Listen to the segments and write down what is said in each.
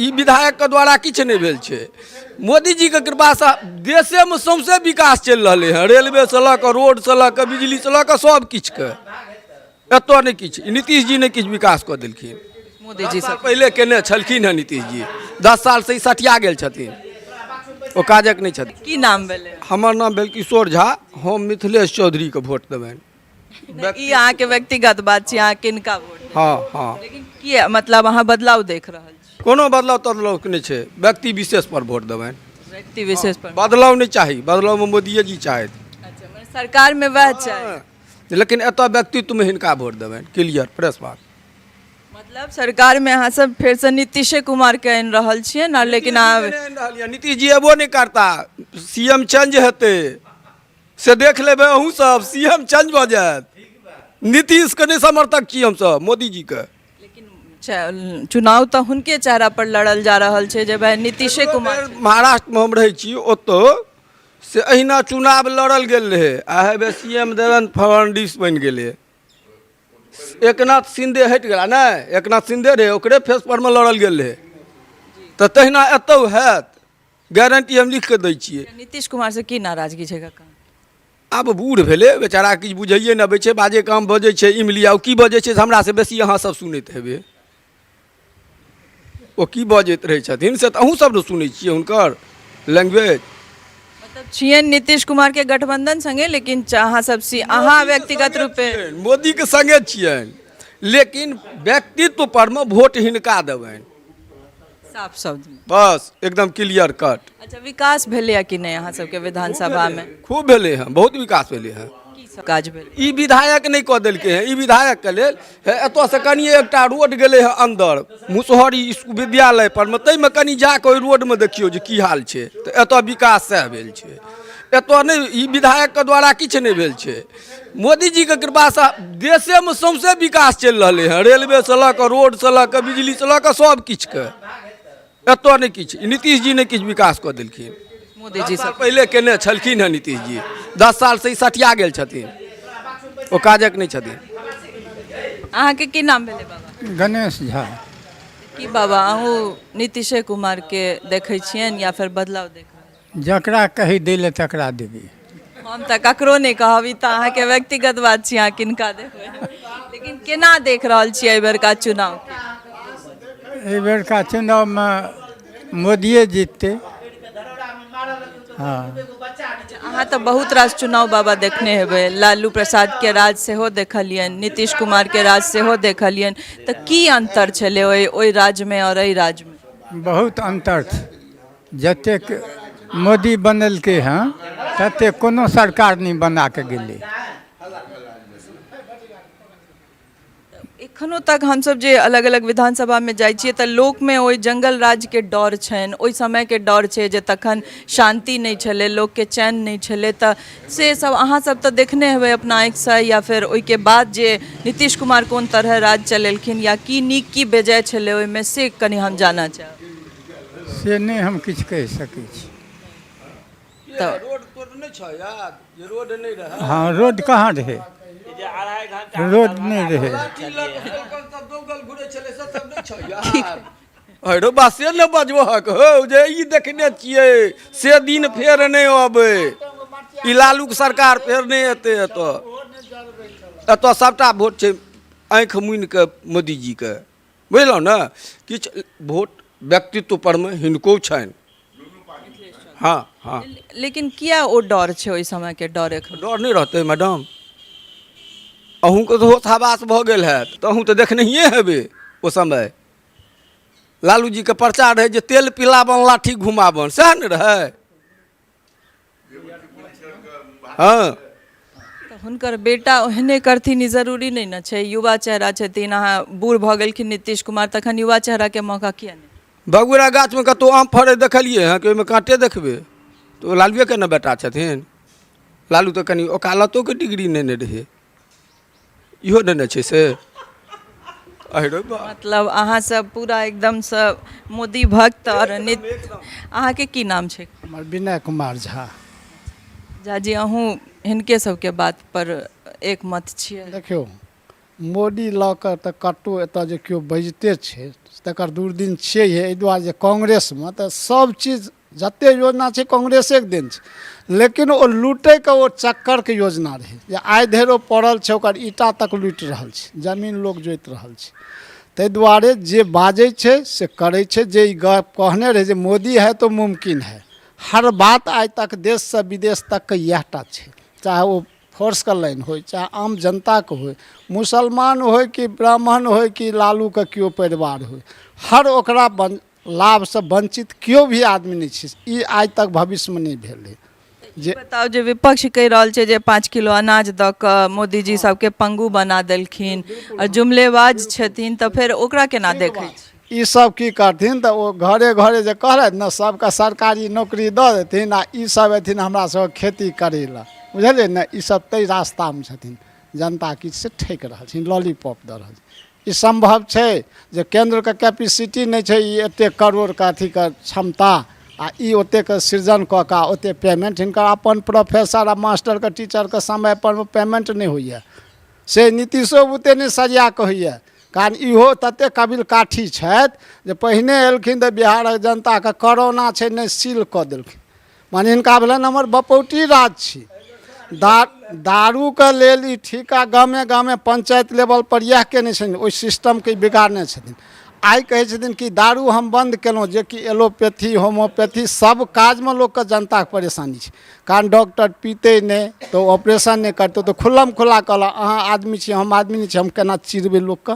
ई विधायकके द्वारा किछु नहि भेल छै। मोदीजीके कृपासँ देशेमे सौंसे विकास चलि रहलै हँ, रेलवेसँ लऽ कऽ, रोडसँ लऽ कऽ, बिजलीसँ लऽ कऽ सब किछुके। एतऽ नहि किछु, नीतीश जी नहि किछु विकास कऽ देलखिन। मोदीजी साल पहिले केने छलखिन हँ नीतीश जी, 10 सालसँ ई सठिया गेल छथिन, ओ काजक नहि छथिन। की नाम भेलै? हमर नाम भेल किशोर झा। हम मिथिलेश चौधरीके वोट देबनि। ई अहाँके व्यक्तिगत बात छी, अहाँ किनका वोट देबै। हँ। लेकिन किया, मतलब अहाँ बदलाव देख रहल छी? कोनो बदलाव तदलाव नहि छै, व्यक्ति विशेष पर वोट देबनि। व्यक्ति विशेष पर। बदलाव नहि चाही, बदलावमे मोदिये जी चाहथि। अच्छा, मने सरकारमे वएह चाही। हँ, लेकिन एतऽ व्यक्तित्वमे हिनका वोट देबनि, क्लियर प्रेस बात। मतलब सरकारमे अहाँ सब फेरसँ नीतीशे कुमारके आनि रहल छियै ने? लेकिन अहाँ नीतीश जी के नहि आनि रहल यऽ, नीतीश जी एबो नहि करता। सी एम चेंज हेतै से देख लेबै अहूँ सब, सी एम चेंज भऽ जायत। नीतीशके नहि समर्थक छी हमसब, मोदीजीके। लेकिन चुनाव तऽ हुनके चेहरा पर लड़ल जा रहल छै जे भाई नीतीशे कुमार। महाराष्ट्रमे हम रहै छी, ओतऽ से अहिना चुनाव लड़ल गेल रहै आ हेबे सी एम देवेन्द्र फडणवीस बनि गेलै। एकनाथ शिंदे हटि गेला। नहि, एकनाथ शिंदे रहै, ओकरे फेस परमे लड़ल गेल रहै, तऽ तहिना एतौ हैत, गारंटी हम लिख कऽ दै छियै। नीतीश कुमार से की नाराजगी छै काका? आब बूढ़ भेलै बेचारा, किछु बुझैए नहि अबै छै, बाजे काम बजै छै इमली। आ ओ की बजै छै से हमरासँ बेसी अहाँ सब सुनैत हेबै। ओ की बजैत रहै छथिन से तऽ अहूँ सब ने सुनै छियै हुनकर लैंग्वेज। मतलब छियनि नीतीश कुमार के गठबंधन संगे, लेकिन अहाँ सब सी अहाँ व्यक्तिगत रूपे मोदीके संगे छियनि, लेकिन व्यक्तित्व परमे वोट हिनका देबनि। साफ शब्द में। बस एकदम क्लियर कट। अच्छा, विकास भेलैया कि नहि अहाँ सबके विधानसभा में? खूब भेलै हँ, बहुत विकास भेलै हँ। की सब काज भेलै? ई विधायक नहि कऽ देलकै हँ। ई विधायकके लेल हे एतऽसँ कनि एकटा रोड गेलै हँ अन्दर मुसहरी विद्यालय परमे, ताहिमे कनि जाकऽ ओहि रोडमे देखियौ जे की हाल छै। तऽ एतऽ विकास सएह भेल छै, एतऽ नहि, ई विधायकके द्वारा किछु नहि भेल छै। मोदीजीके कृपासँ देशेमे सौंसे विकास चलि रहलै हँ, रेलवेसँ लऽ कऽ, रोडसँ लऽ कऽ, बिजलीसँ लऽ कऽ, सब किछुके। एतऽ नहि किछु, नीतीश जी नहि किछु विकास कऽ देलखिन। मोदीजी साल पहिले केने छलखिन हँ नीतीश जी, 10 सालसँ ई सठिया गेल छथिन, ओ काजक नहि छथिन। अहाँके की नाम भेलै बाबा? गणेश झा। की बाबा, अहूँ नीतीशे कुमारके देखै छियनि या फेर बदलाव देख रहल? जकरा कही दै लए तकरा देबै। हम तऽ ककरो नहि कहब, ई तऽ अहाँके व्यक्तिगत बात छी अहाँ किनका देबै। लेकिन केना देख रहल छियै एहि बेरका चुनावके? एहि बेरका चुनावमे मोदिये जीततै। हँ। अहाँ तऽ बहुत रास चुनाव बाबा देखने हेबै, लालू प्रसादके राज सेहो देखलियनि, नीतीश कुमारके राज सेहो देखलियनि, तऽ की अन्तर छलै ओहि राज्यमे आओर एहि राज्यमे? बहुत अन्तर छै। जतेक मोदी बनेलकै हँ ततेक कोनो सरकार नहि बना कऽ गेलै। एखनो तक हमसभ जे अलग अलग विधानसभामे जाइ छियै तऽ लोकमे ओहि जंगल राजके डर छनि, ओहि समयके डर छै जे तखन शान्ति नहि छलै, लोकके चैन नहि छलै, तऽ से सब अहाँ सब तऽ देखने हेबै अपना आँखिसँ, या फेर ओहिके बाद जे नीतीश कुमार कोन तरहे राज चलेलखिन या की नीक की बेजाय छलै ओहिमे, से कनि हम जानऽ चाहब। से नहि हम किछु कहि सकै छी। तऽ रोड तोड नहि छौ याद जे रोड नहि रहै? हँ, रोड कहाँ रहै, रोड नहि रहै। लाठी लऽ कऽ सोलकन सब दौगल घुरै छलै, से सब नहि छौ याद? अरे बा, से ने बजबहक हौ जे ई देखने छियै से दिन फेर नहि अबै। ई लालूके सरकार फेर नहि एतै। एतऽ एतऽ सभटा वोट छै आँखि मुनि कऽ मोदीजीके, बुझलहुँ ने? किछु वोट व्यक्तित्व परमे हिनको छनि। हँ हँ। लेकिन किया ओ डर छै, ओहि समयके डर एखन? डर नहि रहतै मैडम? अहूँके तऽ होश हवास भऽ गेल हैत तऽ अहूँ तऽ देखनहिए हेबै ओ समय। लालू जीके प्रचार रहै जे तेल पिलाबन लाठी घुमाबन, सएह ने रहै? हँ। तऽ हुनकर बेटा ओहने करथिन ई जरूरी नहि ने छै। युवा चेहरा छथिन, अहाँ बूढ़ भऽ गेलखिन नीतीश कुमार, तखन युवा चेहराके मौका किया नहि? बगुरा गाछमे कतहु आम फड़ै देखलियै हँ कि ओहिमे काँटे देखबै? तऽ ओ लालूएके ने बेटा छथिन। लालू तऽ कनि ओकालतोके डिग्री नेने रहै, इहो नेने छै से। अहिरो बा। मतलब अहाँ सब पूरा एकदमसँ मोदी भक्त। आओर नित अहाँके की नाम छै? हमर विनय कुमार झा। झाजी, अहूँ हिनके सबके बात पर एकमत छियै? देखियौ, मोदी लऽ कऽ तऽ कतहु एतऽ जे केओ बजिते छै तकर दूरदिन छियै एहि दुआरे जे कांग्रेसमे तऽ सब चीज जतेक योजना छै कांग्रेसेके देन छै लेकिन ओ लूटैके ओ चक्करके योजना रहै जे आइ धरि ओ पड़ल छै ओकर ईंटा तक लूटि रहल छै जमीन लोक जोति रहल छै ताहि दुआरे जे बाजै छै से करै छै जे ई गप कहने रहै जे मोदी है तो मुमकिन है हर बात आइ तक देशसँ विदेश तकके इएह टा छै चाहे ओ फोर्सके लाइन होइ चाहे आम जनताके होइ मुसलमान होइ कि ब्राह्मण होइ कि लालूके केओ परिवार होइ हर ओकरा लाभसँ वञ्चित केओ भी आदमी नहि छै ई आइ तक भविष्यमे नहि भेलै जे बताउ जे विपक्ष कहि रहल छै जे 5 किलो अनाज दऽ कऽ मोदीजी सबके पंगु बना देलखिन आओर जुमलेबाज छथिन, तऽ फेर ओकरा केना देखै छी? ई सब की करथिन तऽ ओ घरे घरे जे कहलथि ने सबके सरकारी नौकरी दऽ देथिन आ ई सब अयथिन हमरा सबके खेती करै लए, बुझलियै ने? ई सब ताहि रास्तामे छथिन। जनता किछु से ठकि रहल छथिन, लॉलीपॉप दऽ रहल छै। ई सम्भव छै जे केन्द्रके कैपेसिटी नहि छै ई एतेक करोड़के अथीके क्षमता आ ई ओतेक सृजन कऽ कऽ ओतेक पेमेंट हिनकर अपन प्रोफेसर आ मास्टरके टीचरके समयपर पेमेंट नहि होइए, से नीतीशो बुते नहि सरिया कऽ होइए, कारण इहो ततेक कबिल काठी छथि जे पहिने एलखिन तऽ बिहारक जनताके कोरोना छै नहि सील कऽ देलखिन, माने हिनका भेलनि हमर बपौती राज छी। दारूके लेल ई ठीका गामे गामे पंचायत लेवलपर इएह केने छथिन, ओहि सिस्टमके ई बिगाड़ने छथिन। आइ कहै छथिन कि दारू हम बन्द केलहुँ, जेकि एलोपैथी होम्योपैथी सब काजमे लोकके जनताके परेशानी छै, कारण डॉक्टर पीतै नहि तऽ ओ ऑपरेशन नहि करतै, तऽ खुल्लम खुल्ला कहलक अहाँ आदमी छी हम आदमी नहि छी, हम केना चिरबै लोकके?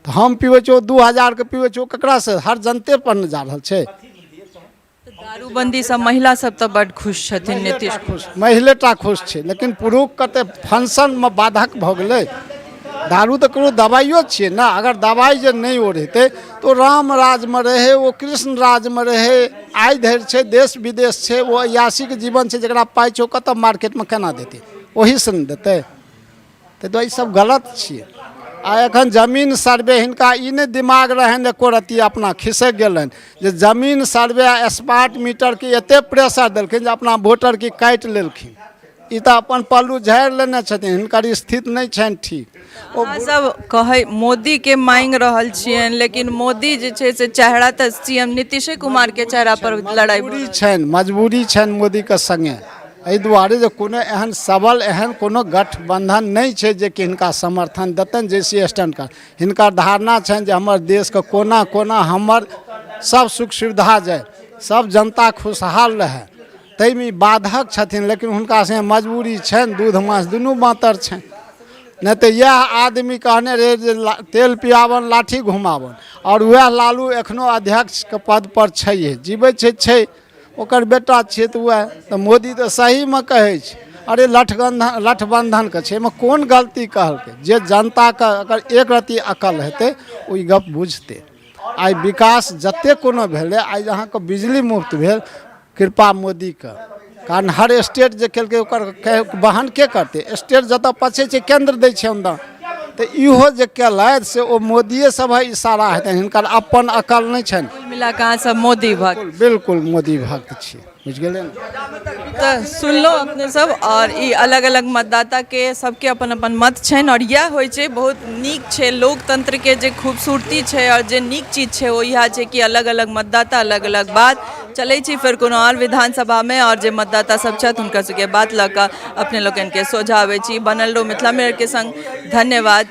तऽ हम पीबै छी ओ 2000के पीबै छै, ओ ककरासँ? हर जनतेपर ने जा रहल छै। दारूबंदी से महिला सब तऽ बड खुश छथिन नीतीश खुश, महिलेटा खुश छै, लेकिन पुरुषके तऽ फंक्शनमे बाधक भऽ गेलै। दारू तऽ कोनो दबाइयो छियै ने, अगर दबाइ जे नहि ओ रहितै तऽ ओ राम राजमे रहै, ओ कृष्ण राजमे रहै, आइ धरि छै, देश विदेश छै, ओ अयासीके जीवन छै, जकरा पाइ छै ओ कतऽ मार्केटमे केना देतै? ओहीसँ ने देतै। ताहि दुआरे ईसब गलत छियै। आ एखन जमीन सर्वे हिनका ई नहि दिमाग रहनि एको रत्ती, अपना खिसकि गेलनि जे जमीन सर्वे आ स्मार्ट मीटरके एतेक प्रेशर देलखिन जे अपना वोटरके काटि लेलखिन। ई तऽ अपन पल्लू झाड़ि लेने छथिन, हिनकर स्थिति नहि छनि ठीक। ओ सब कहै मोदीके मांगि रहल छियनि, लेकिन मोदी जे छै से चेहरा तऽ सी एम नीतीशे कुमारके चेहरा पर लड़ाइ छनि, मजबूरी छनि मोदीके सङ्गे, एहि दुआरे जे कोनो एहन सबल एहन कोनो गठबन्धन नहि छै जे कि हिनका समर्थन देतनि जैसे स्टैंड कर। हिनकर धारणा छनि जे हमर देशके कोना कोना हमर सब सुख सुविधा जाय, सब जनता खुशहाल रहए, ताहिमे ई बाधक छथिन, लेकिन हुनका सङ्गे मजबूरी छनि, दूध माछ दुनू बाँतर छनि। नहि तऽ इएह आदमी कहने रहै जे तेल पियाबन लाठी घुमाबन, आओर वएह लालू एखनो अध्यक्षके पदपर छैहे, जीबै छै, छै ओकर बेटा छियै तऽ वएह तऽ मोदी तऽ सहीमे कहै छै, अरे लठबन्धनके छै, एहिमे कोन गलती कहलकै? जे जनताके अगर एक रत्ती अकल हेतै ओ ई गप बुझतै। आइ विकास जतेक कोनो भेलै, आइ अहाँके बिजली मुफ्त भेल कृपा मोदीके, कारण हर स्टेट जे केलकै ओकर वहन के करतै? स्टेट जतऽ पछै छै केन्द्र दै छै अनुदान, तऽ इहो जे केलथि से ओ मोदिये सभक इशारा हेतनि, हिनकर अपन अकल नहि छनि। कुल मिला कऽ अहाँ सब मोदी भक्त? बिल्कुल मोदी भक्त छी, बुझि गेलियै ने? तऽ सुनलहुँ अपने सब, आओर ई अलग अलग मतदाताके सबके अपन अपन मत छनि, आओर इएह होइ छै, बहुत नीक छै लोकतंत्रके जे खूबसूरती छै आओर जे नीक चीज छै ओ इएह छै कि अलग अलग मतदाता अलग अलग बात। चलै छी फेर कोनो आओर विधानसभामे, आओर जे मतदाता सब छथि हुनकर सबके बात लऽ कऽ अपने लोकनिके सोझा अबै छी। बनल रहू मिथिला मिररके संग। धन्यवाद।